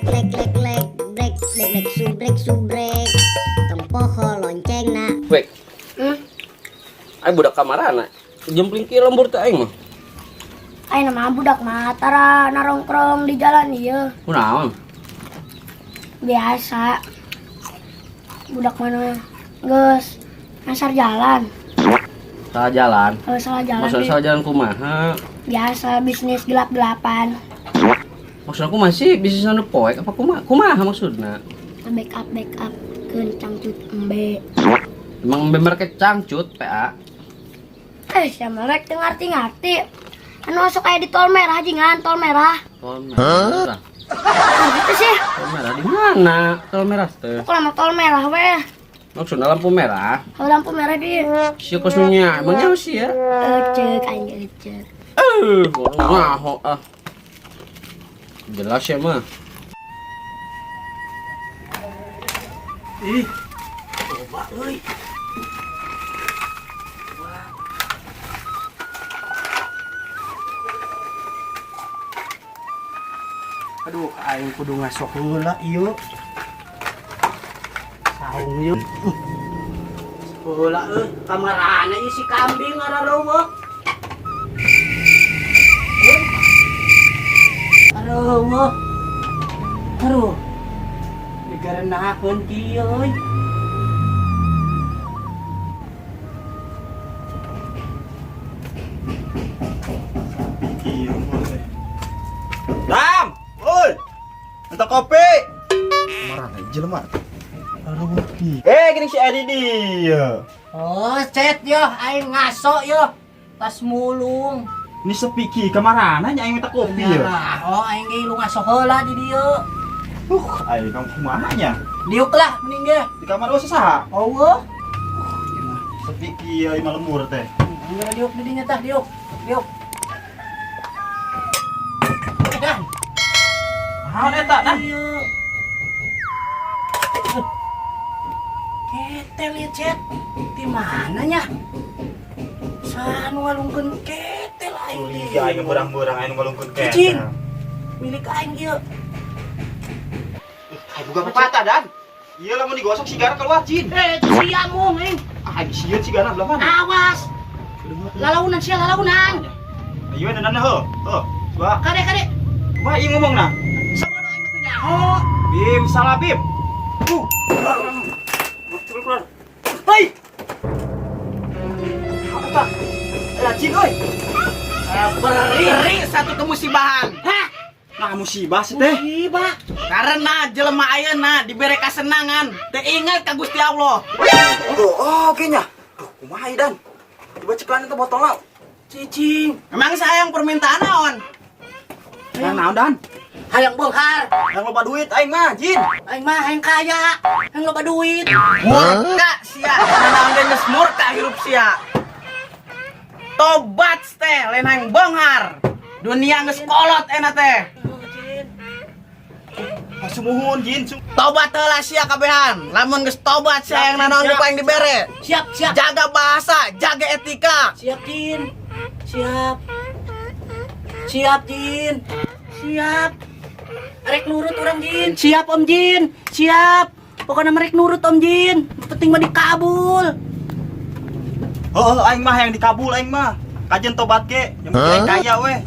lek lek lek brek brek brek subrek subrek tong poho loncengna. Wek. Hmm? Ay budak kamarana. Jempling kieu lembur teh aing mah. Ayo nama budak mah tara narongkrong di jalan ieu. Kunaon? Biasa. Budak mana geus ngasar jalan. Salah jalan. Kalau salah jalan Maksud deh. Salah jalan kumaha? Biasa bisnis gelap-gelapan. Maksud aku masih bisnis anu poek apa kumaha? Kumaha maksudna? Backup backup keun cangcut embe. Emang embe mereka cangcut PA. Eh, siapa rek teu ngarti-ngarti. Anu masuk kayak di tol merah jingan, tol merah. Tol merah. Nah, gitu sih. Tol merah di mana? Tol merah teh. Aku lama tol merah weh. Maksudna lampu merah. Kalau lampu merah di Sia kosnya emangnya sih ya? Ecek aing ecek. Eh, ngaho ah. Jelas ya mah. Ih, coba euy. Aduh, aing kudu ngasok heula ieu. Saung ieu. Heula euy, kamarana ieu si kambing arareuweuk. Aduh, aduh. Digarenakeun kieu euy. Dam! Oi! Minta kopi! Marah jelema. Aduh, eh, gini si Edi dia. Oh, cet yo, aing ngaso yo. Tas mulung. Ini sepi ki, kamarana nya aing minta kopi ya. Nah, oh aing ge lu ngaso heula di dieu. Aing kamu kumaha nya? Diuk lah mending ge. Di kamar eueuh saha? Eueuh. Sepi ki ieu imah lemur teh. Geura diuk di dinya tah, diuk. Diuk. Eh, Dan. Naon eta, Dan? Ieu. Ketel ya, Cet. Di mana nya? Sanu ngalungkeun ketel aing teh. Curiga aing berang-berang aing ngalungkeun ketel. Cicing. Milik aing ieu. Aing buka pepatah, Dan. Iya lamun digosok sigara keluar jin. Eh, itu sia mung aing. Ah, aing sieun sigara belah mana? Awas. Lalaunan sia lalaunan. Ayo nana heuh. Heuh, coba. Kade kade. Kumaha ieu ngomongna? Sabodo aing mah teu nyaho. Bim, salah Bim. Keluar. Hei! Apa? Rajin, oi. Beri satu kemusibahan. Hah? Nah, musibah sih teh. Musibah. Karena jelema ayeuna dibere kasenangan, teu ingat ka Gusti Allah. Oh, oh, oke nya. Duh, kumaha ieu, Dan? Coba ceklan itu botolna. Cicing. Memang sayang permintaan naon? Yang naon, Dan? Hayang beunghar. Yang loba duit aing mah, Jin. Aing mah hayang kaya, hayang loba duit. Murka sia, naon ge geus murka hirup sia. Tobat teh lain hayang beunghar. Dunia geus kolot enak teh. Sumuhun, Jin. Tobat heula sia kabehan. Lamun geus tobat sia yang nanaon Siap, ge paling dibere. Siap, siap. Jaga bahasa, jaga etika. Siap, Jin. Siap. Siap, Jin. Siap. Rek nurut orang, Jin. Siap, Om Jin. Siap. Pokoknya mereka nurut, Om Jin. Penting mah dikabul. Oh, aing mah yang dikabul aing mah. Kajen tobat ge, yang penting aing kaya weh.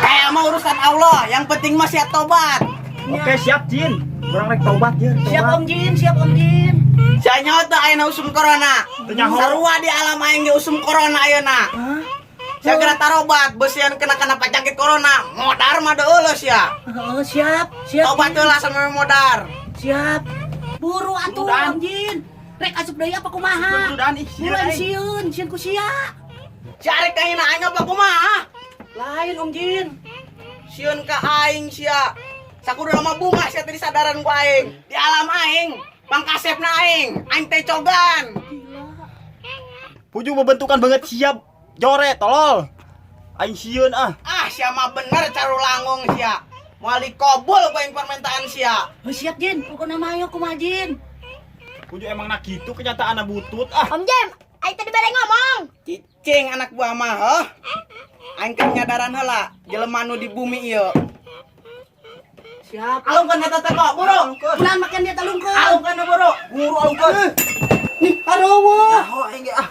Kayak mah urusan Allah, yang penting mah sia tobat. Oke, siap, Jin. Urang rek tobat, Jin. Siap, Om Jin. Siap, Om Jin. Sia nyaho teu ayeuna usum corona. Teu nyaho. Sarua di alam aing ge usum corona ayeuna. Sia geura tarobat, beusian kena-kena pacangkit corona. Modar mah deuleuh sia. Oh, siap. Siap. Tobat Jin. heula sampe modar. Siap. Buru atuh, Buru, Dan. Om Jin. Rek asup deui apa kumaha? Buru, Dan. Ih, sieun, Buru aing aing. sieun, sieun ku sia. Sia arek kahina aing apa kumaha? Lain, Om Jin. Sieun ka aing sia. Sakudu mah bunga sia teh disadaran ku aing. Di alam aing, pangkasepna aing, aing teh cogan. Puju membentukan banget siap. Jore, tolol. Aing sieun ah. Ah, sia mah bener caru langung sia. Moal dikobul ku aing permintaan sia. Oh, siap, Jin. Pokoknya mah ayo kumaha, Jin. Puju emang nak gitu kenyataan butut ah. Om Jem, aing tadi bere ngomong. Cicing anak buah mah, heuh. Aing keur nyadaran heula jelema nu di bumi ieu. Siap. Alungkeun eta teh kok, buru. Alungkeun. Kunaon makan dia talungkeun? Alungkeun buru. Buru alungkeun. Nih, arowo. Nyaho aing ge ah.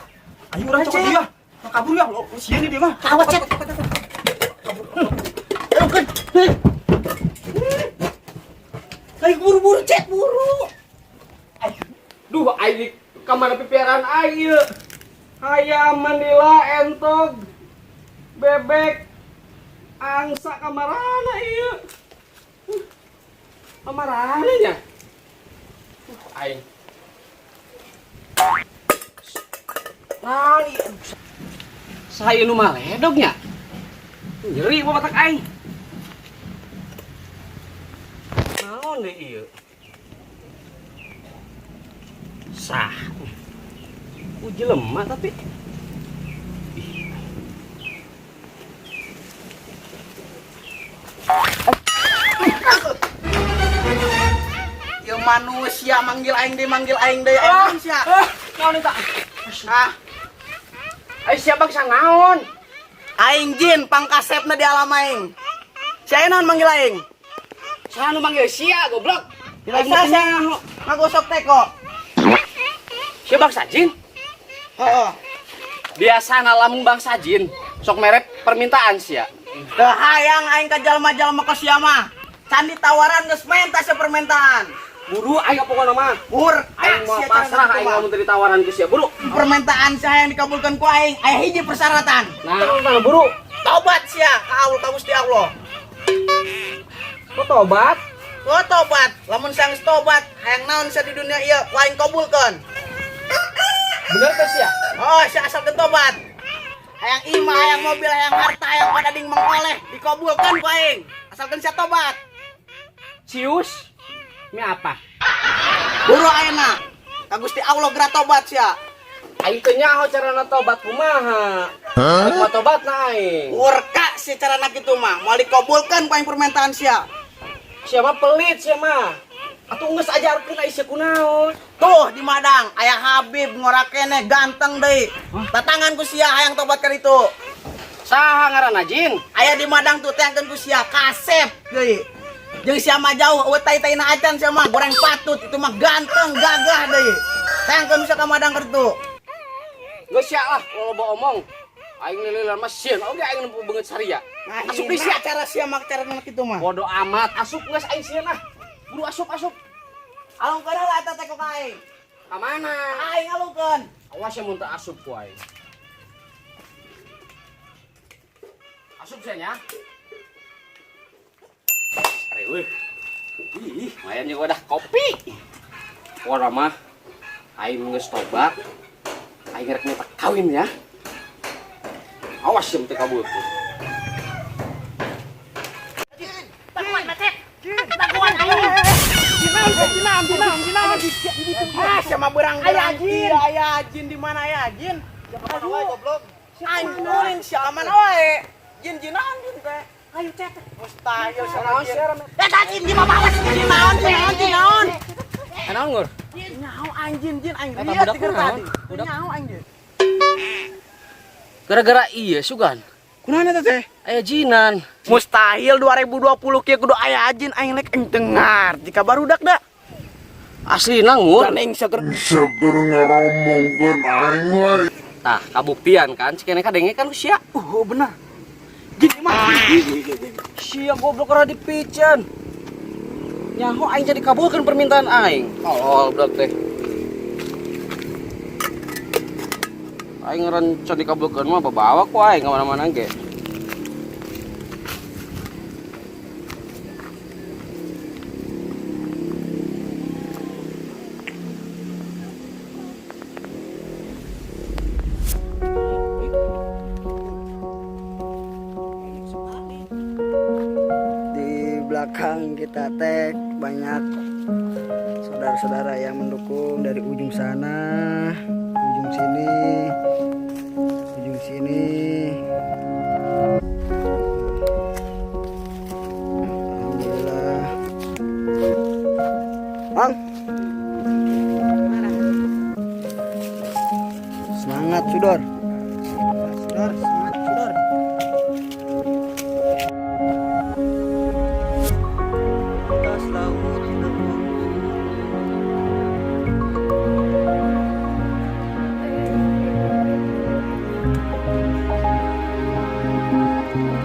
Ayo urang cokot dia. Kabur ya, lo sieun dia mah. Awas, Cet. Alungkeun. Ayo buru-buru, Cet, buru. Duh, aing ka mana pipiaran aing ieu? Hayam manila entog bebek angsa kamarana ieu? Kamarana nya? Aing. Nah, ieu. Saya nu maledog nya. Nyeri babatak aing. Naon deui ieu? Sah. Uji lemah tapi. Ih. Ya manusia manggil aing deui, manggil aing deui, aing sia. Ah, naon eta? Ah, Ai sia bangsa naon? Aing jin pangkasepna di alam aing. Sia naon manggil aing? Saha nu manggil sia goblok? Aing sia ngagosok teko. Sia bangsa jin? Heeh. Biasa lamun bangsa jin sok merek permintaan sia. Teu hayang aing ka jalma-jalma ka sia mah. Can ditawaran geus menta sia permintaan. Buru aing pokona mah. Bur, Aing mau pasrah aing lamun teu ditawaran ku sia buru. Permintaan sia yang dikabulkan ku aing, aya hiji persyaratan. Nah, nah buru. Tobat sia ka Allah ka Gusti Allah. Kok tobat? Kok tobat, lamun sia geus tobat, hayang naon sia di dunia ieu ku aing kabulkeun. Bener teh sia? Oh, sia asalkeun tobat. Hayang imah, hayang mobil, hayang harta, hayang padading mangoleh, dikabulkan ku aing. Asalkeun sia tobat. Cius. Ini apa? Buru ayeuna. Ka Gusti Allah geura tobat sia. Aing teu nyaho carana tobat kumaha. Aing mah tobat na aing. Urka si carana kitu mah, moal dikabulkeun ku aing permintaan sia. Sia mah pelit sia mah. Atuh geus ajarkeun ai sia kunaon. Tuh di Madang, aya Habib ngora keneh ganteng deui. Tatangan ku sia hayang tobat ka ditu. Saha ngaranna jin? Aya di Madang tuh teangkeun ku sia kasep deui. Jeung sia mah jauh eueuh tai-taina acan sia mah goreng patut itu mah ganteng gagah deui. Teangkeun sia ka Madang ka ditu. Geus sia lah loba omong. Aing lililan mah sieun oge aing nempo beungeut saria. Nah, Asup deui sia. cara sia mah cara kitu mah. Bodo amat, asup geus aing sieun ah. Buru asup asup. Alungkeun heula eta teh ku ka aing. Ka mana? Aing alungkeun. Awas ya mun teu asup ku aing. Asup sia nya. Reueuh. Ih, lumayan juga udah kopi. Pokona mah aing geus tobat. Aing rek minta kawin ya. Awas ya mun teu kabul. Ah, sama berang-berang. Iya, aya jin di mana aya jin? Aduh, goblok. Aing ulin si aman wae. Jin jinan jin teh. Ayo, Cet. Mustahil sama jin. Eta jin di bawa Jin naon, jin naon, jin naon. Naon ngur? Nyaho anjing jin aing Eta riat budak tiker naon? tadi. Budak. Nyaho aing jin. Gara-gara iya sugan. Kunaon eta teh? Aya jinan. Mustahil 2020 kieu kudu aya jin aing lek aing teu ngarti ka barudak da. Asli ngur. Kan aing seger Seger ngomongkeun aing we. Tah, kabuktian kan cikene kadenge kan ku sia. Oh, benar. Jin mah. Sia goblok ora dipiceun. Nyaho aing jadi kabulkeun permintaan aing. Tolol budak teh. Aing ngaran can dikabulkeun mah babawa ku aing ka mana-mana ge. Di belakang kita teh banyak saudara-saudara yang mendukung dari ujung sana, ujung sini, ujung sini.